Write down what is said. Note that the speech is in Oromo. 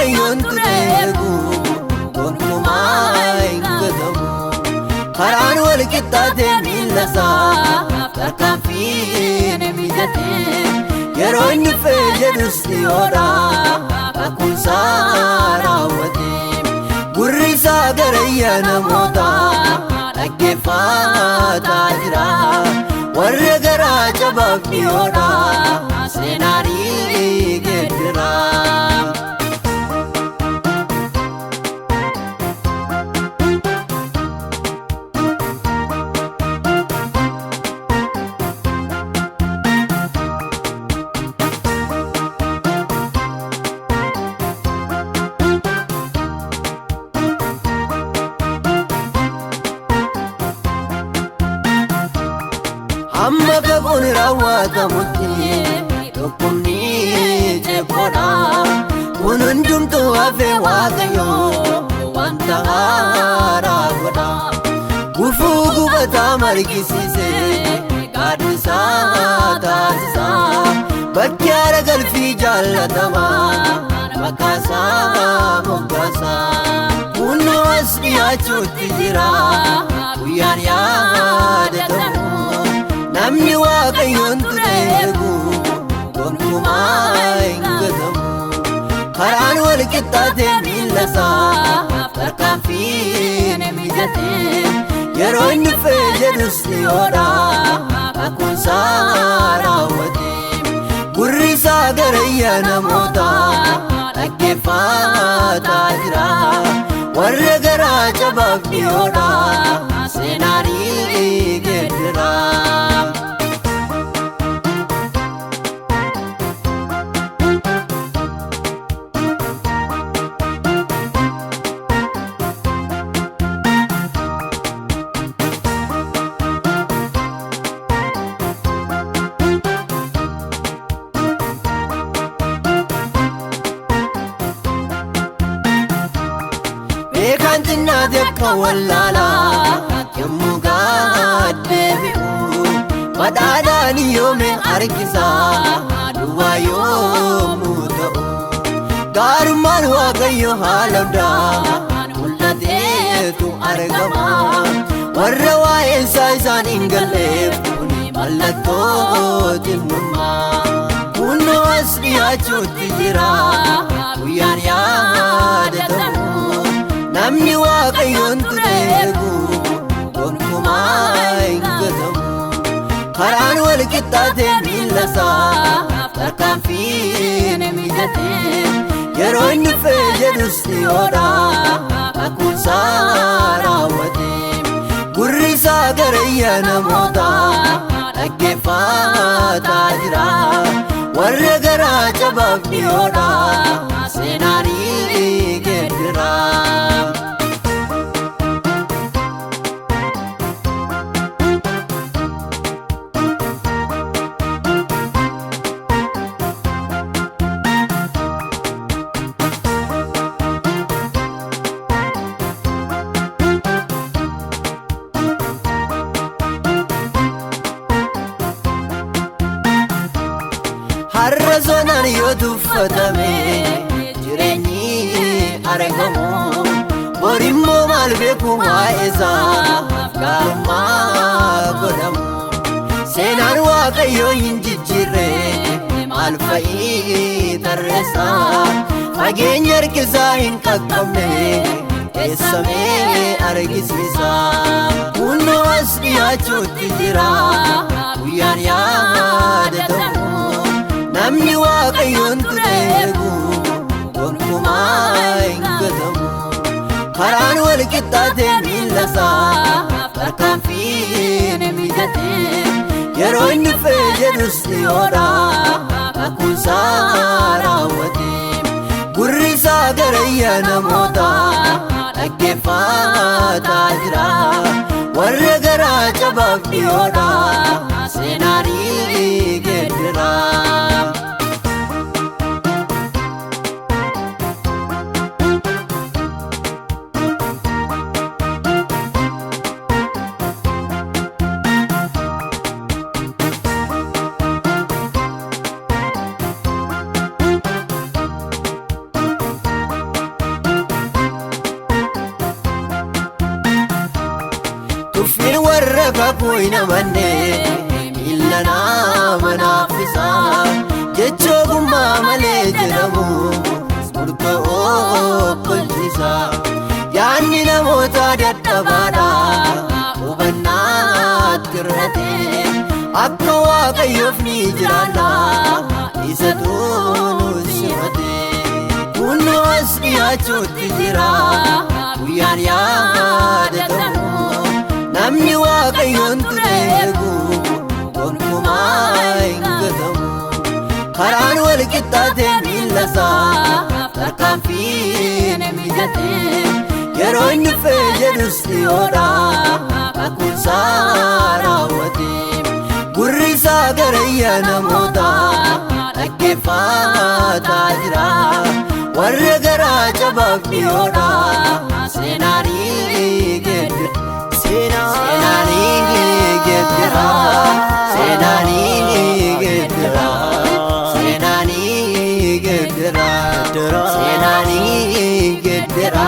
Waaqayyoon ture eegu gonkumaa hin gatamu. Karaan wal qixxaate miilla isaa tarkaanfiin mijate. Yeroo inni dhufee jedhus dhiyoodha, kakuunsaa raawwate. Gurri isaa gara iyya namootaa dhaggeeffataa jira. Warra garaa jabaaf dhiyoodha, seenaarii geeddira. Hamma kakuun raawwatamutti dhukkubni ceephoodha. Kun hundumtuu hafee Waaqayyo wanta haaraa godha. Gufuu gubataa margisiise gaaddisaa taasisa. Bakki haara galfii jaallatamaa maqaasaa moggaasa. Kunoo as dhiyaachuutti jira, guyyaan yaadatamu. Namni Waaqayyoon ture eegu gonkumaa hin gatamu. Karaan wal qixxaate miilla isaa tarkaanfiin mijate. Yeroo inni dhufee jedhus dhiyoodha, kakuunsaa raawwate. Gurri isaa gara iyya namootaa dhaggeeffataa jira. Warra garaa jabaaf dhiyoodha, seenaarii geeddira. Beekaan xinnaate akka wallaalaa yommuu gad deebi'u, badhaadhaan yoome harkisaa duwwaa yommuu ta'u, gaarummaan Waaqayyo haala hundaa mul'ateetu argama. Warra waa'een isaa isaan hin galleef kuni mallattoo xinnummaa. Kunoo as dhiyaachuutti jira, guyyaan yaadatamu. Namni Waaqayyoon ture eegu gonkumaa hin gatamu. Karaan wal qixxaate miilla isaa tarkaanfiin mijate. Yeroo inni dhufee jedhus dhiyoodha, kakuunsaa raawwate. Gurri isaa gara iyya namootaa dhaggeeffataa jira. Warra garaa jabaaf dhiyoodha, seenaarii geeddira. Har'a sonaan yoo tuffatame jireenyi argamu. Borimmoo maal beeku waa'ee isaa gaarummaa godhamu. Seenaan Waaqayyoo hin jijjiirre maal fa'ii tarreessa? Fageenya harkisaa hin qaqqabne eessamee argisiisa? Kunoo as dhiyaachuutti jira, guyyaan yaadatamu. Namni Waaqayyoon ture eegu gonkumaa hin gatamu. Karaan wal qixxaate miilla isaa tarkaanfiin mijate. Yeroo inni dhufee jedhus dhiyoodha, kakuunsaa raawwate. Gurri isaa gara iyya namootaa dhaggeeffataa jira. Warra garaa jabaaf dhiyoodha, seenaarii geeddira. Kakuu hin amanne miilla nama naaffisa. Jecha ogummaa malee jedhamu murtoo kolchisa. Yaanni namoota dadhabaadha, hubannaatti irrate. Akka Waaqayyoof ni jiraanna, isatu nu simate. Kunoo as dhiyaachuutti jira guyyaan yaadatamu. Namni Waaqayyoon ture eegu gonkumaa hin gatamu. Karaan wal qixxaate miilla isaa tarkaanfiin mijate. Yeroo inni dhufee jedhus dhiyoodha, kakuunsaa raawwate. Gurri isaa gara iyya namoota dhaggeeffataa jira. Warra garaa jabaaf dhiyoodha, seenaanii geeddira. Seenaanii geeddira. Seenaanii geeddira. Seenaanii geeddira. Seenaanii geeddira.